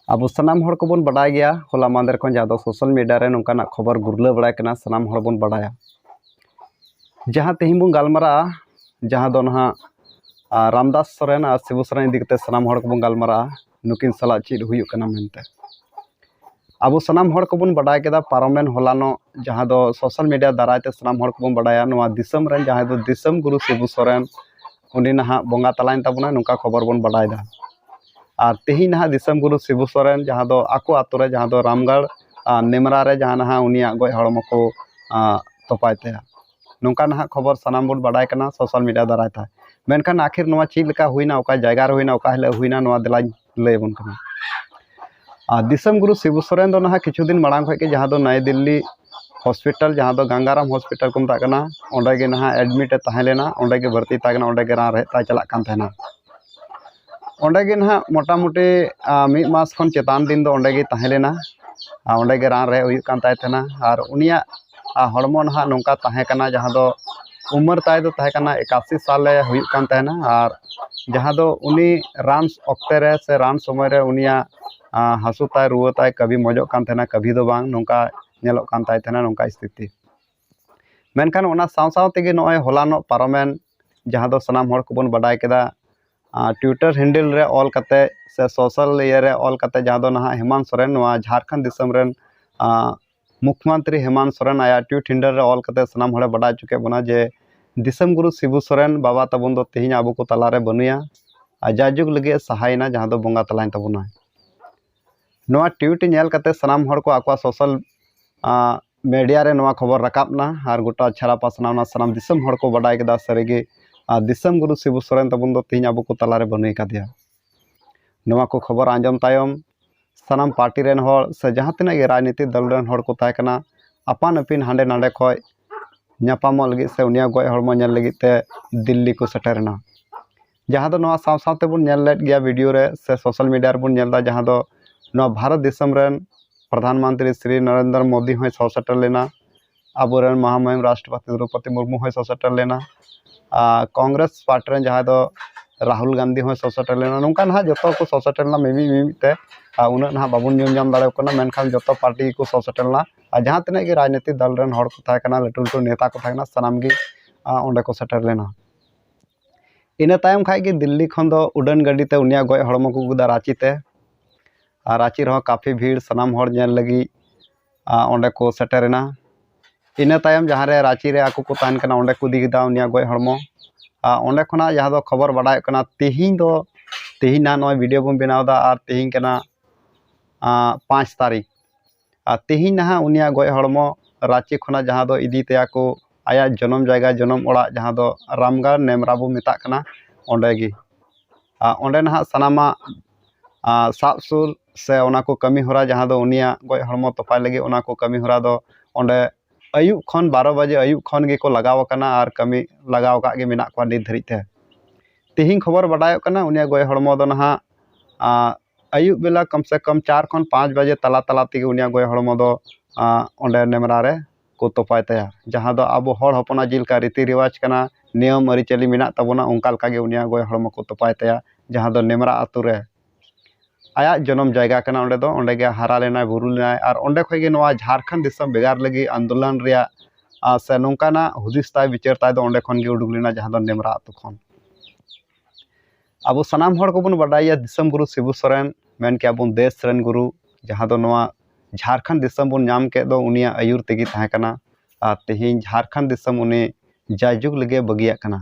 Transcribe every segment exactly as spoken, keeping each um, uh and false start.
ᱟᱵᱚ ᱥᱟᱱᱟᱢ ᱦᱚᱲ ᱠᱚᱵᱚᱱ ᱵᱟᱰᱟᱭ ᱜᱮᱭᱟ, ᱦᱚᱞᱟ ᱢᱟᱦᱫᱮᱨ ᱠᱷᱚᱱ ᱡᱟᱦᱟᱸ ᱫᱚ social media ᱨᱮ ᱱᱚᱝᱠᱟᱱᱟᱜ ᱠᱷᱚᱵᱚᱨ ᱜᱩᱨᱞᱟᱹᱣ ᱵᱟᱲᱟᱭ ᱠᱟᱱᱟ, ᱥᱟᱱᱟᱢ ᱦᱚᱲ ᱵᱚᱱ ᱵᱟᱰᱟᱭᱟ᱾ ᱡᱟᱦᱟᱸ ᱛᱮᱦᱮᱧ ᱵᱚᱱ ᱜᱟᱞᱢᱟᱨᱟᱜᱼᱟ, ᱡᱟᱦᱟᱸ ᱫᱚ ᱱᱟᱦᱟᱜ, ᱟᱨ ᱨᱟᱢᱫᱟᱥ ᱥᱚᱨᱮᱱ ᱟᱨ ᱥᱤᱵᱩ ᱥᱚᱨᱮᱱ ᱤᱫᱤ ᱠᱟᱛᱮ ᱥᱟᱱᱟᱢ ᱦᱚᱲ ᱠᱚᱵᱚᱱ ᱜᱟᱞᱢᱟᱨᱟᱜᱼᱟ, ᱱᱩᱠᱤᱱ ᱥᱟᱞᱟᱜ ᱪᱮᱫ ᱦᱩᱭᱩᱜ ᱠᱟᱱᱟ ᱢᱮᱱᱛᱮ᱾ ᱟᱵᱚ ᱥᱟᱱᱟᱢ ᱦᱚᱲ ᱠᱚᱵᱚᱱ ᱵᱟᱰᱟᱭ ᱠᱮᱫᱟ, ᱯᱟᱨᱚᱢᱮᱱ ᱦᱚᱞᱟᱱᱚᱜ ᱡᱟᱦᱟᱸ ᱫᱚ social media ᱫᱟᱨᱟᱭ ᱛᱮ ᱥᱟᱱᱟᱢ ᱦᱚᱲ ᱠᱚᱵᱚᱱ ᱵᱟᱰᱟᱭᱟ, ᱱᱚᱣᱟ ᱫᱤᱥᱚᱢ ᱨᱮᱱ ᱡᱟᱦᱟᱸᱭ ᱫᱚ ᱫᱤᱥᱚᱢ ᱜᱩᱨᱩ ᱥᱤᱵᱩ ᱥᱚᱨᱮᱱ, ᱩᱱᱤ ᱱᱟᱦᱟᱜ ᱵᱚᱸᱜᱟ ᱛᱟᱞᱟᱭᱮᱱ ᱛᱟᱵᱚᱱᱟ, ᱱᱚᱝᱠᱟ ᱠᱷᱚᱵᱚᱨ ᱵᱚᱱ ᱵᱟᱰᱟᱭ ᱮᱫᱟ᱾ ᱟᱨ ᱛᱮᱦᱮᱧ ᱱᱟᱦᱟᱜ ᱫᱤᱥᱚᱢ ᱜᱩᱨᱩ ᱥᱤᱵᱩ ᱥᱚᱨᱮᱱ ᱡᱟᱦᱟᱸ ᱫᱚ ᱟᱠᱚ ᱟᱛᱳ ᱨᱮ, ᱡᱟᱦᱟᱸ ᱫᱚ ᱨᱟᱢᱜᱟᱲ, ᱟᱨ, ᱱᱮᱢᱨᱟ ᱨᱮ ᱡᱟᱦᱟᱸ ᱱᱟᱦᱟᱜ ᱩᱱᱤᱭᱟᱜ ᱜᱚᱡ ᱦᱚᱲᱢᱚ ᱠᱚ, ᱟᱨ, ᱛᱚᱯᱟᱭ ᱛᱟᱭᱟ, ᱱᱚᱝᱠᱟ ᱱᱟᱦᱟᱜ ᱠᱷᱚᱵᱚᱨ ᱥᱟᱱᱟᱢ ᱵᱚᱱ ᱵᱟᱰᱟᱭ ᱠᱟᱱᱟ social media ᱫᱟᱨᱟᱭ ᱛᱮ᱾ ᱢᱮᱱᱠᱷᱟᱱ ᱟᱹᱠᱷᱤᱨ ᱱᱚᱣᱟ ᱪᱮᱫ ᱞᱮᱠᱟ ᱦᱩᱭᱱᱟ, ᱚᱠᱟ ᱡᱟᱭᱜᱟ ᱨᱮ ᱦᱩᱭᱱᱟ, ᱚᱠᱟ ᱦᱤᱞᱳᱜ ᱦᱩᱭᱱᱟ, ᱱᱚᱣᱟ ᱫᱮᱞᱟᱧ ᱞᱟᱹᱭ ᱟᱵᱚᱱ ᱠᱟᱱᱟ᱾ ᱟᱨ ᱫᱤᱥᱚᱢ ᱜᱩᱨᱩ ᱥᱤᱵᱩ ᱥᱚᱨᱮᱱ ᱫᱚ ᱱᱟᱦᱟᱜ ᱠᱤᱪᱷᱩ ᱫᱤᱱ ᱢᱟᱲᱟᱝ ᱠᱷᱚᱱ ᱜᱮ ᱡᱟᱦᱟᱸ ᱫᱚ ᱱᱟᱭᱟ ᱫᱤᱞᱞᱤ hospital, ᱡᱟᱦᱟᱸ ᱫᱚ ᱜᱟᱝᱜᱟᱨᱟᱢ hospital ᱠᱚ ᱢᱮᱛᱟᱜ ᱠᱟᱱᱟ, ᱚᱸᱰᱮ ᱜᱮ ᱱᱟᱦᱟᱜ admit ᱮ ᱛᱟᱦᱮᱸ ᱞᱮᱱᱟ, ᱚᱸᱰᱮ ᱜᱮ ᱵᱷᱚᱨᱛᱤ ᱛᱟᱦᱮᱸ ᱠᱟᱱᱟ, ᱚᱸᱰᱮ ᱜᱮ ᱨᱟᱱ ᱨᱮᱦᱮᱫ ᱛᱟᱭ ᱪᱟᱞᱟᱜ ᱠᱟᱱ ᱛᱟᱦᱮᱱᱟ᱾ ᱚᱸᱰᱮ ᱜᱮ ᱱᱟᱦᱟᱜ ᱢᱚᱴᱟᱢᱩᱴᱤ, ᱟᱨ, ᱢᱤᱫ ᱢᱟᱥ ᱠᱷᱚᱱ ᱪᱮᱛᱟᱱ ᱫᱤᱱ ᱫᱚ ᱚᱸᱰᱮ ᱜᱮ ᱛᱟᱦᱮᱸ ᱞᱮᱱᱟ᱾ ᱟᱨ ᱚᱸᱰᱮ ᱜᱮ ᱨᱟᱱ ᱨᱮᱦᱮᱫ ᱦᱩᱭᱩᱜ ᱠᱟᱱ ᱛᱟᱭ ᱛᱟᱦᱮᱱᱟ᱾ ᱟᱨ ᱩᱱᱤᱭᱟᱜ, ᱟᱨ, ᱦᱚᱲᱢᱚ ᱱᱟᱦᱟᱜ ᱱᱚᱝᱠᱟ ᱛᱟᱦᱮᱸ ᱠᱟᱱᱟ, ᱡᱟᱦᱟᱸ ᱫᱚ ᱩᱢᱮᱨ ᱛᱟᱭ ᱫᱚ ᱛᱟᱦᱮᱸ ᱠᱟᱱᱟ ᱮᱠᱟᱥᱤ ᱥᱟᱞᱮ ᱦᱩᱭᱩᱜ ᱠᱟᱱ ᱛᱟᱦᱮᱱᱟ᱾ ᱟᱨ ᱡᱟᱦᱟᱸ ᱫᱚ ᱩᱱᱤ ᱨᱟᱱ ᱚᱠᱛᱮ ᱨᱮ ᱥᱮ ᱨᱟᱱ ᱥᱚᱢᱚᱭ ᱨᱮ ᱩᱱᱤᱭᱟᱜ, ᱟᱨ, ᱦᱟᱹᱥᱩ ᱛᱟᱭ, ᱨᱩᱣᱟᱹ ᱛᱟᱭ ᱠᱟᱹᱵᱷᱤ ᱢᱚᱡᱚᱜ ᱠᱟᱱ ᱛᱟᱦᱮᱱᱟ, ᱠᱟᱹᱵᱷᱤ ᱫᱚ ᱵᱟᱝ, ᱱᱚᱝᱠᱟ ᱧᱮᱞᱚᱜ ᱠᱟᱱ ᱛᱟᱭ ᱛᱟᱦᱮᱱᱟ, ᱱᱚᱝᱠᱟ ᱥᱛᱷᱤᱛᱤ᱾ ᱢᱮᱱᱠᱷᱟᱱ ᱚᱱᱟ ᱥᱟᱶ ᱥᱟᱶ ᱛᱮᱜᱮ ᱱᱚᱜᱼᱚᱭ ᱦᱚᱞᱟᱱᱚᱜ ᱯᱟᱨᱚᱢᱮᱱ, ᱡᱟᱦᱟᱸ ᱫᱚ ᱥᱟᱱᱟᱢ ᱦᱚᱲ ᱠᱚᱵᱚᱱ ᱵᱟᱰᱟᱭ ᱠᱮᱫᱟ, ᱟᱨ, Twitter handle ᱨᱮ ᱚᱞ ᱠᱟᱛᱮ ᱥᱮ social ᱤᱭᱟᱹ ᱨᱮ ᱚᱞ ᱠᱟᱛᱮ, ᱡᱟᱦᱟᱸ ᱫᱚ ᱱᱟᱦᱟᱜ ᱦᱮᱢᱟᱱᱛ ᱥᱚᱨᱮᱱ, ᱱᱚᱣᱟ ᱡᱷᱟᱲᱠᱷᱚᱸᱰ ᱫᱤᱥᱚᱢ ᱨᱮᱱ, ᱟᱨ, ᱢᱩᱠᱷᱭᱚᱢᱚᱱᱛᱨᱤ ᱦᱮᱢᱟᱱᱛ ᱥᱚᱨᱮᱱ ᱟᱭᱟᱜ Twitter handle ᱨᱮ ᱚᱞ ᱠᱟᱛᱮ ᱥᱟᱱᱟᱢ ᱦᱚᱲᱮ ᱵᱟᱰᱟᱭ ᱦᱚᱪᱚ ᱠᱮᱫ ᱵᱚᱱᱟ ᱡᱮ ᱫᱤᱥᱚᱢ ᱜᱩᱨᱩ ᱥᱤᱵᱩ ᱥᱚᱨᱮᱱ ᱵᱟᱵᱟ ᱛᱟᱵᱚᱱ ᱫᱚ ᱛᱮᱦᱮᱧ ᱟᱵᱚ ᱠᱚ ᱛᱟᱞᱟᱨᱮ ᱵᱟᱹᱱᱩᱭᱟ, ᱟᱨ ᱡᱟᱭᱡᱩᱜᱽ ᱞᱟᱹᱜᱤᱫ ᱮ ᱥᱟᱦᱟᱭᱮᱱᱟ, ᱡᱟᱦᱟᱸ ᱫᱚ ᱵᱚᱸᱜᱟ ᱛᱟᱞᱟᱭᱮᱱ ᱛᱟᱵᱚᱱᱟᱭ᱾ ᱱᱚᱣᱟ tweet ᱧᱮᱞ ᱠᱟᱛᱮ ᱥᱟᱱᱟᱢ ᱦᱚᱲ ᱠᱚ ᱟᱠᱚᱣᱟᱜ social, ᱟᱸ, media ᱨᱮ ᱱᱚᱣᱟ ᱠᱷᱚᱵᱚᱨ ᱨᱟᱠᱟᱵ ᱮᱱᱟ ᱟᱨ ᱜᱚᱴᱟ ᱪᱷᱟᱨᱟ ᱯᱟᱥᱱᱟᱣ ᱮᱱᱟ᱾ ᱥᱟᱱᱟᱢ ᱫᱤᱥᱚᱢ ᱦᱚᱲ ᱠᱚ ᱵᱟᱰᱟᱭ ᱠᱮᱫᱟ, ᱥᱟᱹᱨᱤᱜᱮ, ᱟᱨ, ᱫᱤᱥᱚᱢ ᱜᱩᱨᱩ ᱥᱤᱵᱩ ᱥᱚᱨᱮᱱ ᱛᱟᱵᱚᱱ ᱫᱚ ᱛᱮᱦᱮᱧ ᱟᱵᱚ ᱠᱚ ᱛᱟᱞᱟᱨᱮ ᱵᱟᱹᱱᱩᱭ ᱠᱟᱫᱮᱭᱟ᱾ ᱱᱚᱣᱟ ᱠᱚ ᱠᱷᱚᱵᱚᱨ ᱟᱸᱡᱚᱢ ᱛᱟᱭᱚᱢ ᱥᱟᱱᱟᱢ party ᱨᱮᱱ ᱦᱚᱲ ᱥᱮ ᱡᱟᱦᱟᱸ ᱛᱤᱱᱟᱹᱜ ᱜᱮ ᱨᱟᱡᱽᱱᱤᱛᱤ ᱫᱚᱞ ᱨᱮᱱ ᱦᱚᱲ ᱠᱚ ᱛᱟᱦᱮᱸ ᱠᱟᱱᱟ, ᱟᱯᱟᱱ ᱟᱹᱯᱤᱱ ᱦᱟᱸᱰᱮ ᱱᱟᱰᱮ ᱠᱷᱚᱱ ᱧᱟᱯᱟᱢᱚᱜ ᱞᱟᱹᱜᱤᱫ ᱥᱮ ᱩᱱᱤᱭᱟᱜ ᱜᱚᱡ ᱦᱚᱲᱢᱚ ᱧᱮᱞ ᱞᱟᱹᱜᱤᱫ ᱛᱮ ᱫᱤᱞᱞᱤ ᱠᱚ ᱥᱮᱴᱮᱨᱮᱱᱟ᱾ ᱡᱟᱦᱟᱸ ᱫᱚ ᱱᱚᱣᱟ ᱥᱟᱶ ᱥᱟᱶ ᱛᱮᱵᱚᱱ ᱧᱮᱞ ᱞᱮᱫ ᱜᱮᱭᱟ video ᱨᱮ ᱥᱮ social media ᱨᱮᱵᱚᱱ ᱧᱮᱞ ᱮᱫᱟ, ᱡᱟᱦᱟᱸ ᱫᱚ ᱱᱚᱣᱟ ᱵᱷᱟᱨᱚᱛ ᱫᱤᱥᱚᱢ ᱨᱮᱱ ᱯᱨᱚᱫᱷᱟᱱ ᱢᱚᱱᱛᱨᱤ ᱥᱨᱤ ᱱᱚᱨᱮᱱᱫᱨᱚ ᱢᱳᱫᱤ ᱦᱚᱸᱭ ᱥᱚᱦᱚᱨ ᱥᱮᱴᱮᱨ ᱞᱮᱱᱟ᱾ ᱟᱵᱚᱨᱮᱱ ᱢᱚᱦᱟᱢᱚᱦᱤᱢ ᱨᱟᱥᱴᱨᱚᱯᱚᱛᱤ ᱫᱨᱳᱯᱚᱫᱤ ᱢᱩᱨᱢᱩ ᱦᱚᱸᱭ ᱥᱚᱦᱚᱨ ᱥᱮᱴᱮᱨ ᱞᱮᱱᱟ᱾ ᱟᱨ ᱠᱚᱝᱜᱨᱮᱥ party ᱨᱮᱱ ᱡᱟᱦᱟᱸᱭ ᱫᱚ ᱨᱟᱦᱩᱞ ᱜᱟᱱᱫᱷᱤ ᱦᱚᱸᱭ ᱥᱚᱥᱮᱴᱮᱨ ᱞᱮᱱᱟ᱾ ᱱᱚᱝᱠᱟ ᱱᱟᱦᱟᱜ ᱡᱚᱛᱚ ᱠᱚ ᱥᱚᱥᱮᱴᱮᱨ ᱞᱮᱱᱟ ᱢᱤᱢᱤᱫ ᱢᱤᱢᱤᱫ ᱛᱮ᱾ ᱟᱨ ᱩᱱᱟᱹᱜ ᱱᱟᱦᱟᱜ ᱵᱟᱵᱚᱱ ᱧᱩᱢ ᱧᱟᱢ ᱫᱟᱲᱮᱭᱟᱠᱚ ᱠᱟᱱᱟ, ᱢᱮᱱᱠᱷᱟᱱ ᱡᱚᱛᱚ ᱯᱟᱨᱴᱤ ᱜᱮᱠᱚ ᱥᱚᱥᱮᱴᱮᱨ ᱞᱮᱱᱟ᱾ ᱟᱨ ᱡᱟᱦᱟᱸ ᱛᱤᱱᱟᱹᱜ ᱜᱮ ᱨᱟᱡᱽᱱᱤᱛᱤ ᱫᱚᱞ ᱨᱮᱱ ᱦᱚᱲ ᱠᱚ ᱛᱟᱦᱮᱸ ᱠᱟᱱᱟ, ᱞᱟᱹᱴᱩ ᱞᱟᱹᱴᱩ ᱱᱮᱛᱟ ᱠᱚ ᱛᱟᱦᱮᱸ ᱠᱟᱱᱟ, ᱥᱟᱱᱟᱢ ᱜᱮ ᱟᱨ ᱚᱸᱰᱮ ᱠᱚ ᱥᱮᱴᱮᱨ ᱞᱮᱱᱟ᱾ ᱤᱱᱟᱹ ᱛᱟᱭᱚᱢ ᱠᱷᱟᱡ ᱜᱮ ᱫᱤᱞᱞᱤ ᱠᱷᱚᱱ ᱫᱚ ᱩᱰᱟᱹᱱ ᱜᱟᱹᱰᱤ ᱛᱮ ᱩᱱᱤᱭᱟᱜ ᱜᱚᱡ ᱦᱚᱲᱢᱚ ᱠᱚ ᱟᱹᱜᱩ ᱠᱮᱫᱟ ᱨᱟᱸᱪᱤ ᱛᱮ᱾ ᱟᱨ ᱨᱟᱸᱪᱤ ᱨᱮᱦᱚᱸ ᱠᱟᱯᱷᱤ ᱵᱷᱤᱲ, ᱥᱟᱱᱟᱢ ᱦᱚᱲ ᱧᱮᱞ ᱞᱟᱹᱜᱤᱫ ᱟᱨ ᱚᱸᱰᱮ ᱠᱚ ᱥᱮᱴᱮᱨᱮᱱᱟ᱾ ᱤᱱᱟᱹ ᱛᱟᱭᱚᱢ ᱡᱟᱦᱟᱸ ᱨᱮ ᱨᱟᱸᱪᱤ ᱨᱮ ᱟᱠᱚ ᱠᱚ ᱛᱟᱦᱮᱱ ᱠᱟᱱᱟ, ᱚᱸᱰᱮ ᱠᱚ ᱤᱫᱤ ᱠᱮᱫᱟ ᱩᱱᱤᱭᱟᱜ ᱜᱚᱡ ᱦᱚᱲᱢᱚ᱾ ᱟᱨ ᱚᱸᱰᱮ ᱠᱷᱚᱱᱟᱜ ᱡᱟᱦᱟᱸ ᱫᱚ ᱠᱷᱚᱵᱚᱨ ᱵᱟᱰᱟᱭᱚᱜ ᱠᱟᱱᱟ, ᱛᱮᱦᱮᱧ ᱫᱚ, ᱛᱮᱦᱮᱧ ᱱᱟᱦᱟᱜ ᱱᱚᱜᱼᱚᱭ ᱵᱷᱤᱰᱤᱭᱳ ᱵᱚᱱ ᱵᱮᱱᱟᱣ ᱮᱫᱟ, ᱟᱨ ᱛᱮᱦᱮᱧ ᱠᱟᱱᱟ ᱟᱨ ᱯᱟᱸᱪ ᱛᱟᱹᱨᱤᱠᱷ᱾ ᱟᱨ ᱛᱮᱦᱮᱧ ᱱᱟᱦᱟᱜ ᱩᱱᱤᱭᱟᱜ ᱜᱚᱡ ᱦᱚᱲᱢᱚ ᱨᱟᱸᱪᱤ ᱠᱷᱚᱱᱟᱜ ᱡᱟᱦᱟᱸ ᱫᱚ ᱤᱫᱤ ᱛᱟᱭᱟ ᱠᱚ ᱟᱭᱟᱜ ᱡᱚᱱᱚᱢ ᱡᱟᱭᱜᱟ, ᱡᱚᱱᱚᱢ ᱚᱲᱟᱜ, ᱡᱟᱦᱟᱸ ᱫᱚ ᱨᱟᱢᱜᱟᱲ ᱱᱮᱢᱨᱟ ᱵᱚ ᱢᱮᱛᱟᱜ ᱠᱟᱱᱟ, ᱚᱸᱰᱮ ᱜᱮ᱾ ᱟᱨ ᱚᱸᱰᱮ ᱱᱟᱦᱟᱜ ᱥᱟᱱᱟᱢᱟᱜ ᱟᱨ ᱥᱟᱵ ᱥᱩᱨ ᱥᱮ ᱚᱱᱟ ᱠᱚ ᱠᱟᱹᱢᱤ ᱦᱚᱨᱟ, ᱡᱟᱦᱟᱸ ᱫᱚ ᱩᱱᱤᱭᱟᱜ ᱜᱚᱡ ᱦᱚᱲᱢᱚ ᱛᱚᱯᱟᱭ ᱞᱟᱹᱜᱤᱫ, ᱚᱱᱟ ᱠᱚ ᱠᱟᱹᱢᱤ ᱦᱚᱨᱟ ᱫᱚ ᱚᱸᱰᱮ ᱟᱹᱭᱩᱵ ᱠᱷᱚᱱ ᱵᱟᱨᱚ ᱵᱟᱡᱮ ᱟᱹᱭᱩᱵ ᱠᱷᱚᱱ ᱜᱮᱠᱚ ᱞᱟᱜᱟᱣ ᱟᱠᱟᱱᱟ ᱟᱨ ᱠᱟᱹᱢᱤ ᱞᱟᱜᱟᱣ ᱟᱠᱟᱫ ᱜᱮ ᱢᱮᱱᱟᱜ ᱠᱚᱣᱟ ᱱᱤᱛ ᱫᱷᱟᱹᱨᱤᱡ ᱛᱮ᱾ ᱛᱮᱦᱮᱧ ᱠᱷᱚᱵᱚᱨ ᱵᱟᱰᱟᱭᱚᱜ ᱠᱟᱱᱟ, ᱩᱱᱤᱭᱟᱜ ᱜᱚᱡ ᱦᱚᱲᱢᱚ ᱫᱚ ᱱᱟᱦᱟᱜ ᱟᱨ ᱟᱹᱭᱩᱵ ᱵᱮᱞᱟ ᱠᱚᱢ ᱥᱮ ᱠᱚᱢ ᱪᱟᱨ ᱠᱷᱚᱱ ᱯᱟᱸᱪ ᱵᱟᱡᱮ ᱛᱟᱞᱟ ᱛᱟᱞᱟ ᱛᱮᱜᱮ ᱩᱱᱤᱭᱟᱜ ᱜᱚᱡ ᱦᱚᱲᱢᱚ ᱫᱚ ᱟᱨ ᱚᱸᱰᱮ ᱱᱮᱢᱨᱟ ᱨᱮ ᱠᱚ ᱛᱚᱯᱟᱭ ᱛᱟᱭᱟ, ᱡᱟᱦᱟᱸ ᱫᱚ ᱟᱵᱚ ᱦᱚᱲ ᱦᱚᱯᱚᱱᱟᱜ ᱡᱮᱞᱮᱠᱟ ᱨᱤᱛᱤ ᱨᱮᱣᱟᱡᱽ ᱠᱟᱱᱟ, ᱱᱤᱭᱚᱢ ᱟᱹᱨᱤᱪᱟᱹᱞᱤ ᱢᱮᱱᱟᱜ ᱛᱟᱵᱚᱱᱟ, ᱚᱱᱠᱟ ᱞᱮᱠᱟᱜᱮ ᱩᱱᱤᱭᱟᱜ ᱜᱚᱡ ᱦᱚᱲᱢᱚ ᱠᱚ ᱛᱚᱯᱟᱭ ᱛᱟᱭᱟ, ᱡᱟᱦᱟᱸ ᱫᱚ ᱱᱮᱢᱨᱟ ᱟᱛᱳ ᱨᱮ ᱟᱭᱟᱜ ᱡᱚᱱᱚᱢ ᱡᱟᱭᱜᱟ ᱠᱟᱱᱟ᱾ ᱚᱸᱰᱮ ᱫᱚ, ᱚᱸᱰᱮ ᱜᱮ ᱦᱟᱨᱟ ᱞᱮᱱᱟᱭ, ᱵᱩᱨᱩ ᱞᱮᱱᱟᱭ, ᱟᱨ ᱚᱸᱰᱮ ᱠᱷᱚᱡ ᱜᱮ ᱱᱚᱣᱟ ᱡᱷᱟᱲᱠᱷᱚᱸᱰ ᱫᱤᱥᱚᱢ ᱵᱷᱮᱜᱟᱨ ᱞᱟᱹᱜᱤᱫ ᱟᱱᱫᱳᱞᱚᱱ ᱨᱮᱭᱟᱜ ᱟᱨ ᱥᱮ ᱱᱚᱝᱠᱟᱱᱟᱜ ᱦᱩᱫᱤᱥ ᱛᱟᱭ, ᱵᱤᱪᱟᱹᱨ ᱛᱟᱭ ᱫᱚ ᱚᱸᱰᱮ ᱠᱷᱚᱱ ᱜᱮ ᱩᱰᱩᱠ ᱞᱮᱱᱟ, ᱡᱟᱦᱟᱸ ᱫᱚ ᱱᱮᱢᱨᱟ ᱟᱛᱳ ᱠᱷᱚᱱ᱾ ᱟᱵᱚ ᱥᱟᱱᱟᱢ ᱦᱚᱲ ᱠᱚᱵᱚᱱ ᱵᱟᱰᱟᱭᱟ ᱫᱤᱥᱚᱢ ᱜᱩᱨᱩ ᱥᱤᱵᱩ ᱥᱚᱨᱮᱱ, ᱢᱮᱱ ᱠᱮᱭᱟ ᱵᱚᱱ ᱫᱮᱥ ᱨᱮᱱ ᱜᱩᱨᱩ, ᱡᱟᱦᱟᱸ ᱫᱚ ᱱᱚᱣᱟ ᱡᱷᱟᱲᱠᱷᱚᱸᱰ ᱫᱤᱥᱚᱢ ᱵᱚᱱ ᱧᱟᱢ ᱠᱮᱫ ᱫᱚ ᱩᱱᱤᱭᱟᱜ ᱟᱹᱭᱩᱨ ᱛᱮᱜᱮ ᱛᱟᱦᱮᱸ ᱠᱟᱱᱟ᱾ ᱟᱨ ᱛᱮᱦᱮᱧ ᱡᱷᱟᱲᱠᱷᱚᱸᱰ ᱫᱤᱥᱚᱢ ᱩᱱᱤ ᱡᱟᱭᱡᱩᱜᱽ ᱞᱟᱹᱜᱤᱫ ᱵᱟᱹᱜᱤᱭᱟᱜ ᱠᱟᱱᱟ᱾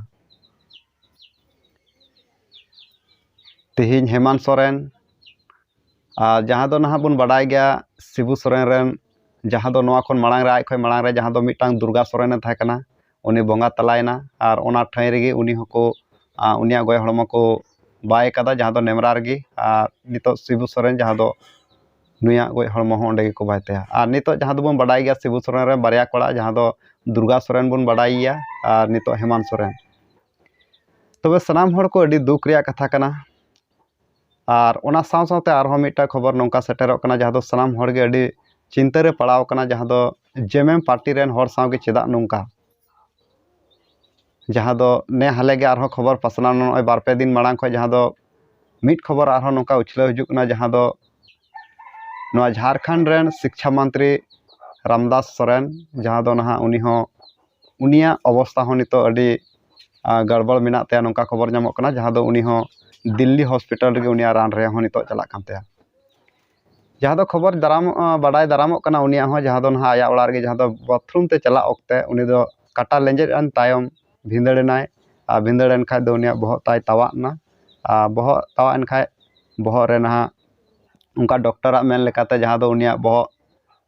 ᱛᱮᱦᱮᱧ ᱦᱮᱢᱟᱱᱛ ᱥᱚᱨᱮᱱ, ᱟᱨ ᱡᱟᱦᱟᱸ ᱫᱚ ᱱᱟᱦᱟᱜ ᱵᱚᱱ ᱵᱟᱰᱟᱭ ᱜᱮᱭᱟ ᱥᱤᱵᱩ ᱥᱚᱨᱮᱱ ᱨᱮᱱ, ᱡᱟᱦᱟᱸ ᱫᱚ ᱱᱚᱣᱟ ᱠᱷᱚᱱ ᱢᱟᱲᱟᱝ ᱨᱮ, ᱟᱡ ᱠᱷᱚᱱ ᱢᱟᱲᱟᱝ ᱨᱮ ᱡᱟᱦᱟᱸ ᱫᱚ ᱢᱤᱫᱴᱟᱝ ᱫᱩᱨᱜᱟ ᱥᱚᱨᱮᱱᱮ ᱛᱟᱦᱮᱸ ᱠᱟᱱᱟ, ᱩᱱᱤ ᱵᱚᱸᱜᱟ ᱛᱟᱞᱟᱭᱮᱱᱟ᱾ ᱟᱨ ᱚᱱᱟ ᱴᱷᱟᱹᱭ ᱨᱮᱜᱮ ᱩᱱᱤ ᱦᱚᱸᱠᱚ, ᱟᱨ ᱩᱱᱤᱭᱟᱜ ᱜᱚᱡ ᱦᱚᱲᱢᱚ ᱠᱚ ᱵᱟᱭ ᱠᱟᱫᱟ, ᱡᱟᱦᱟᱸ ᱫᱚ ᱱᱮᱢᱨᱟ ᱨᱮᱜᱮ᱾ ᱟᱨ ᱱᱤᱛᱚᱜ ᱥᱤᱵᱩ ᱥᱚᱨᱮᱱ, ᱡᱟᱦᱟᱸ ᱫᱚ ᱱᱩᱭᱟᱜ ᱜᱚᱡ ᱦᱚᱲᱢᱚ ᱦᱚᱸ ᱚᱸᱰᱮ ᱜᱮᱠᱚ ᱵᱟᱭ ᱛᱟᱭᱟ᱾ ᱟᱨ ᱱᱤᱛᱚᱜ ᱡᱟᱦᱟᱸ ᱫᱚᱵᱚᱱ ᱵᱟᱰᱟᱭ ᱜᱮᱭᱟ ᱥᱤᱵᱩ ᱥᱚᱨᱮᱱ ᱨᱮᱱ ᱵᱟᱨᱭᱟ ᱠᱚᱲᱟ, ᱡᱟᱦᱟᱸ ᱫᱚ ᱫᱩᱨᱜᱟ ᱥᱚᱨᱮᱱ ᱵᱚᱱ ᱵᱟᱰᱟᱭᱮᱭᱟ ᱟᱨ ᱱᱤᱛᱚᱜ ᱦᱮᱢᱟᱱᱛ ᱥᱚᱨᱮᱱ᱾ ᱛᱚᱵᱮ ᱥᱟᱱᱟᱢ ᱦᱚᱲ ᱠᱚ ᱟᱹᱰᱤ ᱫᱩᱠ ᱨᱮᱭᱟᱜ ᱠᱟᱛᱷᱟ ᱠᱟᱱᱟ᱾ ᱟᱨ ᱚᱱᱟ ᱥᱟᱶ ᱥᱟᱶᱛᱮ ᱟᱨᱦᱚᱸ ᱢᱤᱫᱴᱟᱝ ᱠᱷᱚᱵᱚᱨ ᱱᱚᱝᱠᱟ ᱥᱮᱴᱮᱨᱚᱜ ᱠᱟᱱᱟ, ᱡᱟᱦᱟᱸ ᱫᱚ ᱥᱟᱱᱟᱢ ᱦᱚᱲ ᱜᱮ ᱟᱹᱰᱤ ᱪᱤᱱᱛᱟᱹ ᱨᱮ ᱯᱟᱲᱟᱣ ᱠᱟᱱᱟ, ᱡᱟᱦᱟᱸ ᱫᱚ ᱡᱮᱢᱮᱢ ᱯᱟᱨᱴᱤ ᱨᱮᱱ ᱦᱚᱲ ᱥᱟᱶ ᱜᱮ ᱪᱮᱫᱟᱜ ᱱᱚᱝᱠᱟ? ᱡᱟᱦᱟᱸ ᱫᱚ ᱱᱮ ᱦᱟᱞᱮ ᱜᱮ ᱟᱨᱦᱚᱸ ᱠᱷᱚᱵᱚᱨ ᱯᱟᱥᱱᱟᱣ ᱮᱱᱟ, ᱱᱚᱜᱼᱚᱭ ᱵᱟᱨ ᱯᱮ ᱫᱤᱱ ᱢᱟᱲᱟᱝ ᱠᱷᱚᱱ, ᱡᱟᱦᱟᱸ ᱫᱚ ᱢᱤᱫ ᱠᱷᱚᱵᱚᱨ ᱟᱨᱦᱚᱸ ᱱᱚᱝᱠᱟ ᱩᱪᱷᱞᱟᱹᱣ ᱦᱤᱡᱩᱜ ᱠᱟᱱᱟ, ᱡᱟᱦᱟᱸ ᱫᱚ ᱱᱚᱣᱟ ᱡᱷᱟᱲᱠᱷᱚᱸᱰ ᱨᱮᱱ ᱥᱤᱠᱪᱷᱟ ᱢᱚᱱᱛᱨᱤ ᱨᱟᱢᱫᱟᱥ ᱥᱚᱨᱮᱱ, ᱡᱟᱦᱟᱸ ᱫᱚ ᱱᱟᱦᱟᱜ ᱩᱱᱤ ᱦᱚᱸ, ᱩᱱᱤᱭᱟᱜ ᱚᱵᱚᱥᱛᱟ ᱦᱚᱸ ᱱᱤᱛᱚᱜ ᱟᱹᱰᱤ, ᱟ, ᱜᱟᱲᱵᱚᱲ ᱢᱮᱱᱟᱜ ᱛᱟᱭᱟ, ᱱᱚᱝᱠᱟ ᱠᱷᱚᱵᱚᱨ ᱧᱟᱢᱚᱜ ᱠᱟᱱᱟ, ᱡᱟᱦᱟᱸ ᱫᱚ ᱩᱱᱤ ᱦᱚᱸ ᱫᱤᱞᱞᱤ ᱦᱚᱥᱯᱤᱴᱟᱞ ᱨᱮᱜᱮ ᱩᱱᱤᱭᱟᱜ ᱨᱟᱱ ᱨᱮᱭᱟᱜ ᱦᱚᱸ ᱱᱤᱛᱚᱜ ᱪᱟᱞᱟᱜ ᱠᱟᱱ ᱛᱟᱭᱟ᱾ ᱡᱟᱦᱟᱸ ᱫᱚ ᱠᱷᱚᱵᱚᱨ ᱫᱟᱨᱟᱢ, ᱟ, ᱵᱟᱰᱟᱭ ᱫᱟᱨᱟᱢᱚᱜ ᱠᱟᱱᱟ, ᱩᱱᱤᱭᱟᱜ ᱦᱚᱸ, ᱡᱟᱦᱟᱸ ᱫᱚ ᱱᱟᱦᱟᱜ ᱟᱭᱟᱜ ᱚᱲᱟᱜ ᱨᱮᱜᱮ, ᱡᱟᱦᱟᱸ ᱫᱚ ᱵᱟᱛᱷᱨᱩᱢ ᱛᱮ ᱪᱟᱞᱟᱜ ᱚᱠᱛᱮ ᱩᱱᱤ ᱫᱚ ᱠᱟᱴᱟ ᱞᱮᱸᱡᱮᱫ ᱮᱱ ᱛᱟᱭᱚᱢ ᱵᱷᱤᱸᱫᱟᱹᱲ ᱮᱱᱟᱭ᱾ ᱟᱨ ᱵᱷᱤᱸᱫᱟᱹᱲ ᱮᱱ ᱠᱷᱟᱡ ᱫᱚ ᱩᱱᱤᱭᱟᱜ ᱵᱚᱦᱚᱜ ᱛᱟᱭ ᱛᱟᱣᱟᱜ ᱮᱱᱟ᱾ ᱟᱨ ᱵᱚᱦᱚᱜ ᱛᱟᱣᱟᱜ ᱮᱱ ᱠᱷᱟᱡ ᱵᱚᱦᱚᱜ ᱨᱮ ᱱᱟᱦᱟᱜ ᱚᱱᱠᱟ ᱰᱚᱠᱴᱚᱨᱟᱜ ᱢᱮᱱ ᱞᱮᱠᱟᱛᱮ, ᱡᱟᱦᱟᱸ ᱫᱚ ᱩᱱᱤᱭᱟᱜ ᱵᱚᱦᱚᱜ,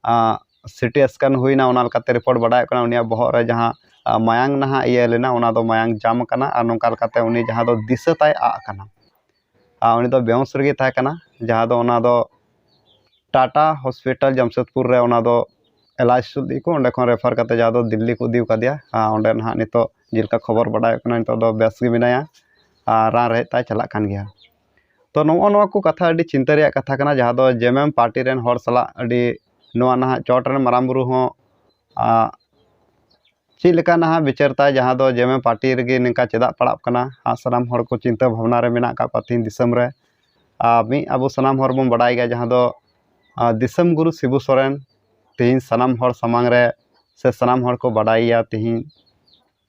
ᱟ, ᱥᱤᱴᱤ ᱥᱠᱮᱱ ᱦᱩᱭᱱᱟ, ᱚᱱᱟ ᱞᱮᱠᱟᱛᱮ ᱨᱤᱯᱳᱨᱴ ᱵᱟᱰᱟᱭᱚᱜ ᱠᱟᱱᱟ, ᱩᱱᱤᱭᱟᱜ ᱵᱚᱦᱚᱜ ᱨᱮ ᱡᱟᱦᱟᱸ, ᱟ, ᱢᱟᱭᱟᱝ ᱱᱟᱦᱟᱜ ᱤᱭᱟᱹ ᱞᱮᱱᱟ, ᱚᱱᱟ ᱫᱚ ᱢᱟᱭᱟᱝ ᱡᱟᱢ ᱟᱠᱟᱱᱟ, ᱟᱨ ᱱᱚᱝᱠᱟ ᱞᱮᱠᱟᱛᱮ ᱩᱱᱤ ᱡᱟᱦᱟᱸ ᱫᱚ ᱫᱤᱥᱟᱹ ᱛᱟᱭ ᱟᱫ ᱟᱠᱟᱱᱟ᱾ ᱟᱨ ᱩᱱᱤ ᱫᱚ ᱵᱮᱦᱩᱸᱥ ᱨᱮᱜᱮ ᱛᱟᱦᱮᱸ ᱠᱟᱱᱟ, ᱡᱟᱦᱟᱸ ᱫᱚ ᱚᱱᱟ ᱫᱚ ᱴᱟᱴᱟ ᱦᱚᱥᱯᱤᱴᱟᱞ ᱡᱟᱢᱥᱮᱫᱽᱯᱩᱨ ᱨᱮ ᱚᱱᱟ ᱫᱚ ᱮᱞᱟᱡᱽ ᱦᱚᱪᱚ ᱞᱮᱫ ᱠᱚ, ᱚᱸᱰᱮ ᱠᱷᱚᱱ ᱨᱮᱯᱷᱟᱨ ᱠᱟᱛᱮ ᱡᱟᱦᱟᱸ ᱫᱚ ᱫᱤᱞᱞᱤ ᱠᱚ ᱤᱫᱤ ᱟᱠᱟᱫᱮᱭᱟ᱾ ᱟᱨ ᱚᱸᱰᱮ ᱱᱟᱦᱟᱜ ᱱᱤᱛᱚᱜ ᱡᱮᱞᱮᱠᱟ ᱠᱷᱚᱵᱚᱨ ᱵᱟᱰᱟᱭᱚᱜ ᱠᱟᱱᱟ, ᱱᱤᱛᱚᱜ ᱫᱚ ᱵᱮᱥ ᱜᱮ ᱢᱮᱱᱟᱭᱟ ᱟᱨ ᱨᱟᱱ ᱨᱮᱦᱮᱫ ᱛᱟᱭ ᱪᱟᱞᱟᱜ ᱠᱟᱱ ᱜᱮᱭᱟ᱾ ᱛᱚ, ᱱᱚᱜᱼᱚ ᱱᱚᱣᱟ ᱠᱚ ᱠᱟᱛᱷᱟ ᱟᱹᱰᱤ ᱪᱤᱱᱛᱟᱹ ᱨᱮᱭᱟᱜ ᱠᱟᱛᱷᱟ ᱠᱟᱱᱟ, ᱡᱟᱦᱟᱸ ᱫᱚ ᱡᱮᱢᱮᱢ ᱯᱟᱨᱴᱤ ᱨᱮᱱ ᱦᱚᱲ ᱥᱟᱞᱟᱜ ᱟᱹᱰᱤ ᱱᱚᱣᱟ ᱱᱟᱦᱟᱜ ᱪᱚᱴ ᱨᱮᱱ ᱢᱟᱨᱟᱝ ᱵᱩᱨᱩ ᱦᱚᱸ, ᱟ, ᱪᱮᱫ ᱞᱮᱠᱟ ᱱᱟᱦᱟᱜ ᱵᱤᱪᱟᱹᱨ ᱛᱟᱭ, ᱡᱟᱦᱟᱸ ᱫᱚ ᱡᱮᱢᱮᱢ ᱯᱟᱨᱴᱤ ᱨᱮᱜᱮ ᱱᱤᱝᱠᱟ ᱪᱮᱫᱟᱜ ᱯᱟᱲᱟᱜ ᱠᱟᱱᱟ? ᱟᱨ ᱥᱟᱱᱟᱢ ᱦᱚᱲ ᱠᱚ ᱪᱤᱱᱛᱟᱹ ᱵᱷᱟᱵᱽᱱᱟ ᱨᱮ ᱢᱮᱱᱟᱜ ᱟᱠᱟᱫ ᱠᱚᱣᱟ ᱛᱮᱦᱮᱧ ᱫᱤᱥᱚᱢ ᱨᱮ᱾ ᱟᱨ ᱢᱤᱫ ᱟᱵᱚ ᱥᱟᱱᱟᱢ ᱦᱚᱲ ᱵᱚᱱ ᱵᱟᱰᱟᱭ ᱜᱮᱭᱟ, ᱡᱟᱦᱟᱸ ᱫᱚ, ᱟ, ᱫᱤᱥᱚᱢ ᱜᱩᱨᱩ ᱥᱤᱵᱩ ᱥᱚᱨᱮᱱ ᱛᱮᱦᱮᱧ ᱥᱟᱱᱟᱢ ᱦᱚᱲ ᱥᱟᱢᱟᱝ ᱨᱮ ᱥᱮ ᱥᱟᱱᱟᱢ ᱦᱚᱲ ᱠᱚ ᱵᱟᱰᱟᱭᱮᱭᱟ, ᱛᱮᱦᱮᱧ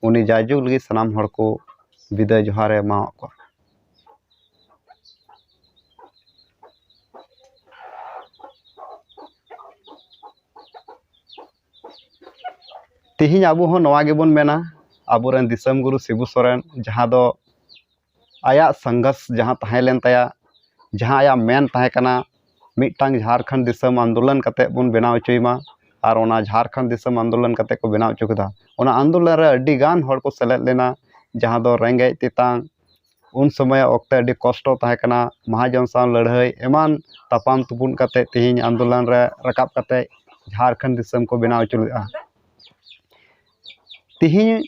ᱩᱱᱤ ᱡᱟᱭᱡᱩᱜᱽ ᱞᱟᱹᱜᱤᱫ ᱥᱟᱱᱟᱢ ᱦᱚᱲ ᱠᱚ ᱵᱤᱫᱟᱹᱭ ᱡᱚᱦᱟᱨ ᱮ ᱮᱢᱟᱣᱟᱫ ᱠᱚᱣᱟ᱾ ᱛᱤᱦᱤᱧ ᱟᱵᱚ ᱦᱚᱸ ᱱᱚᱣᱟ ᱜᱮᱵᱚᱱ ᱢᱮᱱᱟ, ᱟᱵᱚᱨᱮᱱ ᱫᱤᱥᱚᱢ ᱜᱩᱨᱩ ᱥᱤᱵᱩ ᱥᱚᱨᱮᱱ, ᱡᱟᱦᱟᱸ ᱫᱚ ᱟᱭᱟᱜ ᱥᱚᱝᱜᱷᱚᱨᱥ ᱡᱟᱦᱟᱸ ᱛᱟᱦᱮᱸ ᱞᱮᱱ ᱛᱟᱭᱟ, ᱡᱟᱦᱟᱸ ᱟᱭᱟᱜ ᱢᱮᱱ ᱛᱟᱦᱮᱸ ᱠᱟᱱᱟ, ᱢᱤᱫᱴᱟᱝ ᱡᱷᱟᱲᱠᱷᱚᱸᱰ ᱫᱤᱥᱚᱢ ᱟᱱᱫᱳᱞᱚᱱ ᱠᱟᱛᱮ ᱵᱚᱱ ᱵᱮᱱᱟᱣ ᱦᱚᱪᱚᱭ ᱢᱟ, ᱟᱨ ᱚᱱᱟ ᱡᱷᱟᱲᱠᱷᱚᱸᱰ ᱫᱤᱥᱚᱢ ᱟᱱᱫᱳᱞᱚᱱ ᱠᱟᱛᱮ ᱠᱚ ᱵᱮᱱᱟᱣ ᱦᱚᱪᱚ ᱠᱮᱫᱟ᱾ ᱚᱱᱟ ᱟᱱᱫᱳᱞᱚᱱ ᱨᱮ ᱟᱹᱰᱤ ᱜᱟᱱ ᱦᱚᱲ ᱠᱚ ᱥᱮᱞᱮᱫ ᱞᱮᱱᱟ, ᱡᱟᱦᱟᱸ ᱫᱚ ᱨᱮᱸᱜᱮᱡ ᱛᱮᱛᱟᱝ, ᱩᱱ ᱥᱚᱢᱚᱭ ᱚᱠᱛᱮ ᱟᱹᱰᱤ ᱠᱚᱥᱴᱚ ᱛᱟᱦᱮᱸ ᱠᱟᱱᱟ, ᱢᱟᱦᱟᱡᱚᱱ ᱥᱟᱶ ᱞᱟᱹᱲᱦᱟᱹᱭ ᱮᱢᱟᱱ ᱛᱟᱯᱟᱢ ᱛᱩᱯᱩᱫ ᱠᱟᱛᱮ ᱛᱮᱦᱮᱧ ᱟᱱᱫᱳᱞᱚᱱ ᱨᱮ ᱨᱟᱠᱟᱵ ᱠᱟᱛᱮ ᱡᱷᱟᱲᱠᱷᱚᱸᱰ ᱫᱤᱥᱚᱢ ᱠᱚ ᱵᱮᱱᱟᱣ ᱦᱚᱪᱚ ᱞᱮᱫᱼᱟ᱾ ᱛᱮᱦᱮᱧ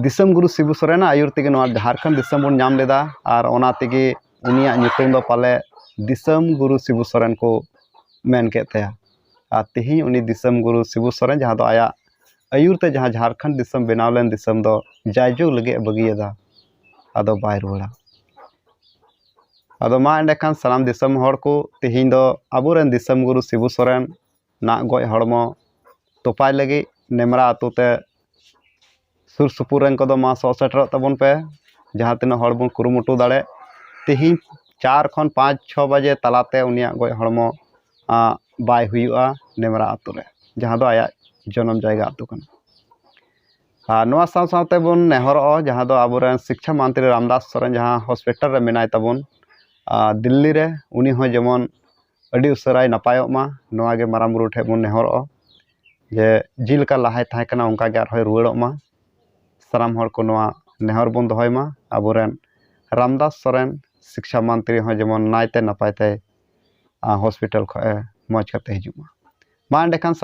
ᱫᱤᱥᱚᱢ ᱜᱩᱨᱩ ᱥᱤᱵᱩ ᱥᱚᱨᱮᱱᱟᱜ ᱟᱹᱭᱩᱨ ᱛᱮᱜᱮ ᱱᱚᱣᱟ ᱡᱷᱟᱲᱠᱷᱚᱸᱰ ᱫᱤᱥᱚᱢ ᱵᱚᱱ ᱧᱟᱢ ᱞᱮᱫᱟ, ᱟᱨ ᱚᱱᱟ ᱛᱮᱜᱮ ᱩᱱᱤᱭᱟᱜ ᱧᱩᱛᱩᱢ ᱫᱚ ᱯᱟᱞᱮ ᱫᱤᱥᱚᱢ ᱜᱩᱨᱩ ᱥᱤᱵᱩ ᱥᱚᱨᱮᱱ ᱠᱚ ᱢᱮᱱ ᱠᱮᱫ ᱛᱟᱭᱟ᱾ ᱟᱨ ᱛᱮᱦᱮᱧ ᱩᱱᱤ ᱫᱤᱥᱚᱢ ᱜᱩᱨᱩ ᱥᱤᱵᱩ ᱥᱚᱨᱮᱱ, ᱡᱟᱦᱟᱸ ᱫᱚ ᱟᱭᱟᱜ ᱟᱹᱭᱩᱨ ᱛᱮ ᱡᱟᱦᱟᱸ ᱡᱷᱟᱲᱠᱷᱚᱸᱰ ᱫᱤᱥᱚᱢ ᱵᱮᱱᱟᱣ ᱞᱮᱱ ᱫᱤᱥᱚᱢ ᱫᱚ ᱡᱟᱭᱡᱩᱜᱽ ᱞᱟᱹᱜᱤᱫ ᱮ ᱵᱟᱹᱜᱤᱭᱟᱫᱟ, ᱟᱫᱚ ᱵᱟᱭ ᱨᱩᱣᱟᱹᱲᱟ᱾ ᱟᱫᱚ ᱢᱟ ᱮᱸᱰᱮᱠᱷᱟᱱ ᱥᱟᱱᱟᱢ ᱫᱤᱥᱚᱢ ᱦᱚᱲ ᱠᱚ, ᱛᱮᱦᱮᱧ ᱫᱚ ᱟᱵᱚᱨᱮᱱ ᱫᱤᱥᱚᱢ ᱜᱩᱨᱩ ᱥᱤᱵᱩ ᱥᱚᱨᱮᱱ ᱱᱟᱜ ᱜᱚᱡ ᱦᱚᱲᱢᱚ ᱛᱚᱯᱟᱭ ᱞᱟᱹᱜᱤᱫ ᱱᱮᱢᱨᱟ ᱟᱛᱳ ᱛᱮ ᱥᱩᱨ ᱥᱩᱯᱩᱨ ᱨᱮᱱ ᱠᱚᱫᱚ ᱢᱟ ᱥᱚᱦᱚᱨ ᱥᱮᱴᱮᱨᱚᱜ ᱛᱟᱵᱚᱱ ᱯᱮ᱾ ᱡᱟᱦᱟᱸ ᱛᱤᱱᱟᱹᱜ ᱦᱚᱲ ᱵᱚᱱ ᱠᱩᱨᱩᱢᱩᱴᱩ ᱫᱟᱲᱮᱜ, ᱛᱮᱦᱮᱧ ᱪᱟᱨ ᱠᱷᱚᱱ ᱯᱟᱸᱪ ᱪᱷᱚ ᱵᱟᱡᱮ ᱛᱟᱞᱟᱛᱮ ᱩᱱᱤᱭᱟᱜ ᱜᱚᱡ ᱦᱚᱲᱢᱚ, ᱟᱸ, ᱵᱟᱭ ᱦᱩᱭᱩᱜᱼᱟ ᱱᱮᱢᱨᱟ ᱟᱛᱳ ᱨᱮ, ᱡᱟᱦᱟᱸ ᱫᱚ ᱟᱭᱟᱜ ᱡᱚᱱᱚᱢ ᱡᱟᱭᱜᱟ ᱟᱛᱳ ᱠᱟᱱᱟ᱾ ᱟᱨ ᱱᱚᱣᱟ ᱥᱟᱶ ᱥᱟᱶᱛᱮ ᱵᱚᱱ ᱱᱮᱦᱚᱨᱚᱜᱼᱟ, ᱡᱟᱦᱟᱸ ᱫᱚ ᱟᱵᱚᱨᱮᱱ ᱥᱤᱠᱪᱷᱟ ᱢᱚᱱᱛᱨᱤ ᱨᱟᱢᱫᱟᱥ ᱥᱚᱨᱮᱱ ᱡᱟᱦᱟᱸ ᱦᱚᱥᱯᱤᱴᱟᱞ ᱨᱮ ᱢᱮᱱᱟᱭ ᱛᱟᱵᱚᱱ, ᱟᱨ ᱫᱤᱞᱞᱤ ᱨᱮ, ᱩᱱᱤ ᱦᱚᱸ ᱡᱮᱢᱚᱱ ᱟᱹᱰᱤ ᱩᱥᱟᱹᱨᱟᱭ ᱱᱟᱯᱟᱭᱚᱜ ᱢᱟ, ᱱᱚᱣᱟ ᱜᱮ ᱢᱟᱨᱟᱝ ᱵᱩᱨᱩ ᱴᱷᱮᱱ ᱵᱚᱱ ᱱᱮᱦᱚᱨᱚᱜᱼᱟ᱾ ᱡᱮ ᱡᱮᱞᱮᱠᱟ ᱞᱟᱦᱟᱭ ᱛᱟᱦᱮᱸ ᱠᱟᱱᱟ, ᱚᱱᱠᱟ ᱜᱮ ᱟᱨᱦᱚᱸᱭ ᱨᱩᱣᱟᱹᱲᱚᱜ ᱢᱟ᱾ ᱥᱟᱱᱟᱢ ᱦᱚᱲ ᱠᱚ ᱱᱚᱣᱟ ᱱᱮᱦᱚᱨ ᱵᱚᱱ ᱫᱚᱦᱚᱭ ᱢᱟ, ᱟᱵᱚᱨᱮᱱ ᱨᱟᱢᱫᱟᱥ ᱥᱚᱨᱮᱱ ᱥᱤᱠᱪᱷᱟ ᱢᱚᱱᱛᱨᱤ ᱦᱚᱸ ᱡᱮᱢᱚᱱ ᱱᱟᱭᱛᱮ ᱱᱟᱯᱟᱭ ᱛᱮ, ᱟᱸ, ᱦᱚᱥᱯᱤᱴᱟᱞ ᱠᱷᱚᱱ ᱮ ᱢᱚᱡᱽ ᱠᱟᱛᱮ ᱦᱤᱡᱩᱜ ᱢᱟ᱾ ᱢᱟ ᱮᱸᱰᱮᱠᱷᱟᱱ